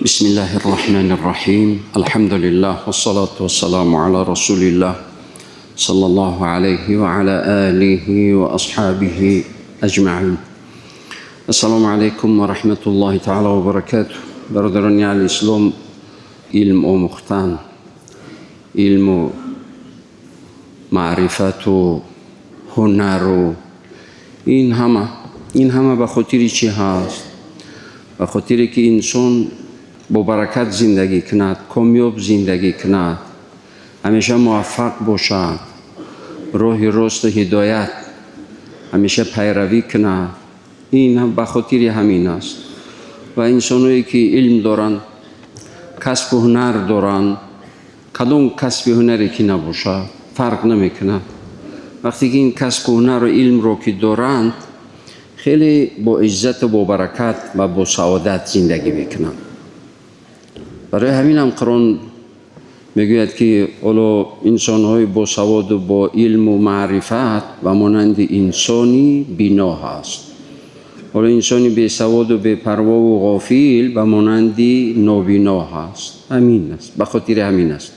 بسم الله الرحمن الرحيم. الحمد لله والصلاة والسلام على رسول الله صلى الله عليه وعلى آله وأصحابه أجمعين. السلام عليكم ورحمة الله تعالى وبركاته. Бародарони аҳли ислом, илм омӯхтан, илму маърифату ҳунару ин ҳама ба хотири чӣ ҳаст? Ба хотире ки инсон бо баракат зиндагӣ кунад, комёб зиндагӣ кунад, ҳамеша муваффақ бошад, роҳи росту ҳидоят ҳамеша пайравӣ кунад. Ин ба хотири ҳамин аст. Ва инсоное ки илм доранд, касбу ҳунар доранд, кадом касби ҳунаре ки набошад, фарқ намекунад, вақте ки ин касбу ҳунару илмро ки доранд, хеле бо иззату бо баракат ва бо саодат зиндагӣ мекунанд. Барои ҳаминам Қуръон мегӯяд, ки ҳоло инсонҳои босаводу бо илму маърифат ба монанди инсони бино ҳаст, ҳоло инсони бесаводу бепарвову ғофил ба монанди нобино ҳаст. Ҳамин аст, ба хотири ҳамин аст.